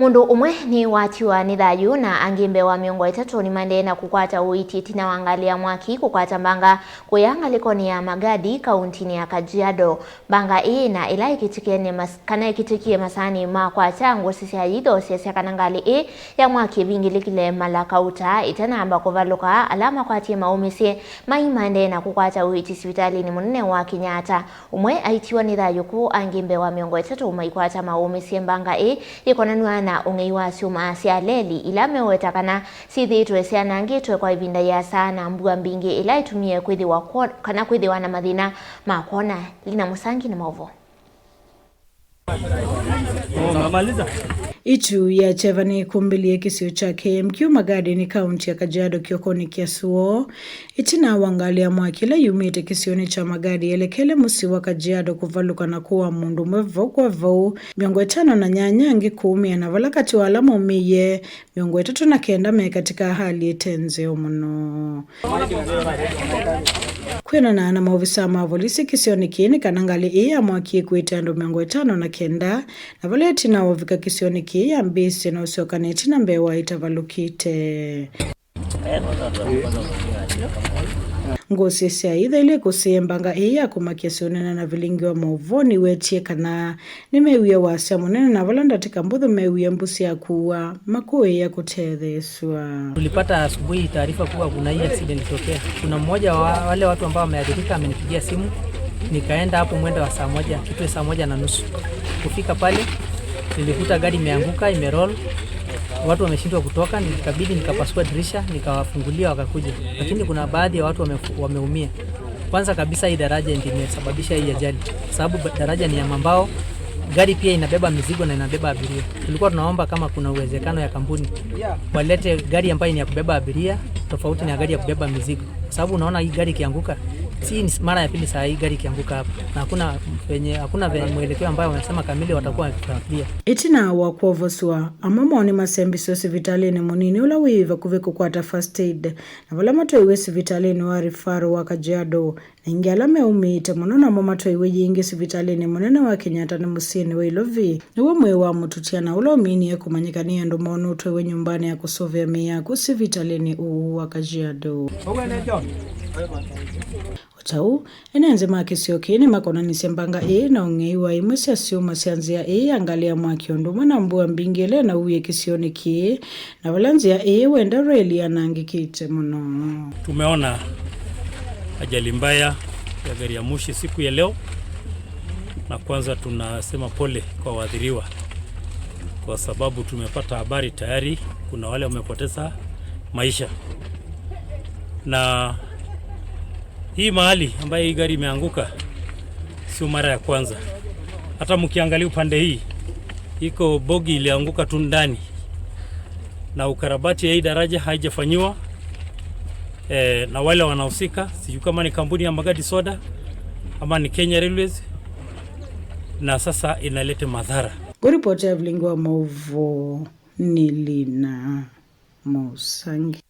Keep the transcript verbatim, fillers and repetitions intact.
Mũndũ ũmwe nĩwatiwa nĩ thayũ na angĩ mbee wa mĩongo ĩtatũ nĩmaendee na kũkwata ũiiti ĩtina wa ngalĩ ya mwaki kũkwata mbanga kũya ngalĩkonĩ ya Magadi, kauntinĩ ya Kajiado. Mbanga ĩĩ na ĩla ĩkĩtĩkĩe nĩ mas-, kana ĩkĩtĩkie masaanĩ ma kwakya ngũsĩ sya yĩitho syasya kana ngalĩ ĩĩ ya mwaki ĩvingĩlĩkile mala kauta ĩtanamba kũvalũka. Ala makwatie maũmĩsye mai maendee na kũkwata ũiiti sivitalĩnĩ mũnene wa Kenyatta. Ũmwe aitiwa nĩ thayũ kũu, angĩ mbee wa mĩongo ĩtatũ maikwata maũmĩsye. Mbanga ĩĩ yĩkonanw'a na ũng'ei wa syũma sya leli ila meweta kana syĩthĩĩtwe syanangĩtwe kwa ĩvinda yĩasa na mbua mbingĩ ĩla ĩtumie kwĩthĩwa kwo-, kana kwĩthĩwa na mathĩna ma kwona. Lina Mũsangi na maũvoo. Itu ya kyeva nĩkũmbĩlĩe kĩsio kya K M Q Magadi nĩ kaunti ya Kajiado kĩokonĩ kya Suo. Ĩtina wa ngalĩ ya mwaki ĩla yumĩte kĩsionĩ kya Magadi yelekele mũsyĩ wa Kajiado kũvalũka na kũaa mũndũ ũmwe vau kwa vau, mĩongo ĩtano na nyanya angĩ kũũmĩa, na vala katĩ wa ala maũmĩie, mĩongo ĩtatũ na kenda me katika hali ĩte nzeo mũno. Kwĩanana na maovisaa ma volisi kĩsionĩ kĩĩ nĩ kana ngalĩ ĩĩ ya mwaki ĩkuĩte andũ mĩongo ĩtano na kenda, na vala ĩtina wa ũvika kĩsionĩ kĩĩ yambĩĩsye na ũsyoka na ĩtina mbee wa ĩtavalũkĩte. Ngũsĩ sya itha ilĩ kũsĩe mbanga ĩĩ ya kũmakya syũnene na vilingi wa maũvoo nĩwetie kana nĩmewie wasya mũnene, na vala ndatĩka mbũthũ mewie mbũsĩ ya kuua makũĩĩa kũtetheesw'a. Tulipata asubuhi taarifa kuwa kuna hii accident ilitokea. Kuna mmoja wa wale watu ambao wameathirika amenipigia simu, nikaenda hapo mwendo wa saa moja, kitu ya saa moja na nusu. Kufika pale, nilikuta gari imeanguka, imeroll. Watu wameshindwa kutoka, nikabidi nikapasua dirisha, nikawafungulia wakakuja. Lakini kuna baadhi ya watu wame-, wameumia. Kwanza kabisa, hii daraja ndio imesababisha hii ajali, sababu ba-, daraja ni ya mambao, gari pia inabeba mizigo na inabeba abiria. Tulikuwa tunaomba kama kuna uwezekano ya kampuni walete gari ambayo ni ya kubeba abiria tofauti na gari ya kubeba mizigo, sababu unaona hii gari ikianguka, si ni mara ya pili saa hii gari ikianguka hapa, na hakuna venye, hakuna venye mwelekeo ambayo wamesema kamili watakuwa wakifuatilia. Ĩtina wa kwovoswa, amwe moo nĩmasembiswe sivitalĩnĩ mũnini ũla wĩ vakuvĩ kũkwata first aid, na vala matwaiwe sivitalĩnĩ wa referral wa Kajiado, na aingĩ ala meũmĩĩte mũno namo matwaiwe yĩngĩ sivitalĩnĩ mũnene wa Kenyatta nĩ mũsyĩnĩ wa Ilovi. Nĩw'o mwĩĩ wa mũtũtia na ũla ũminie kũmanyĩka nĩ andũ moo nũtwaiwe nyũmbanĩ ya kũsũvĩa mĩĩ ya kũu sivitalĩnĩ ũũ wa Kajiado. O ta ũu, ene nthĩ ma kĩsio kĩĩ nĩmakonanisye mbanga ĩĩ na ũng'ei wa imwe sya syũma sya nzĩa ĩĩ ya ngalĩ ya mwaki ũndũ ũmwe na mbua mbingĩ ĩla ĩnauwie kĩsionĩ kĩĩ, na vala nzĩa ĩĩ wenda reli yanangĩkĩte mũno. Tumeona ajali mbaya ya gari ya moshi siku ya leo, na kwanza tunasema pole kwa waathiriwa, kwa sababu tumepata habari tayari kuna wale wamepoteza maisha. Na hii mahali ambayo hii gari imeanguka sio mara ya kwanza. Hata mkiangalia upande hii, iko bogi ilianguka tu ndani, na ukarabati ya hii daraja haijafanyiwa. Eh, na wale wanahusika, sijui kama ni kampuni ya Magadi Soda ama ni Kenya Railways, na sasa inaleta madhara. Ngũripoti ya vilingi wa maũvoo nĩ Lina Mũsangi.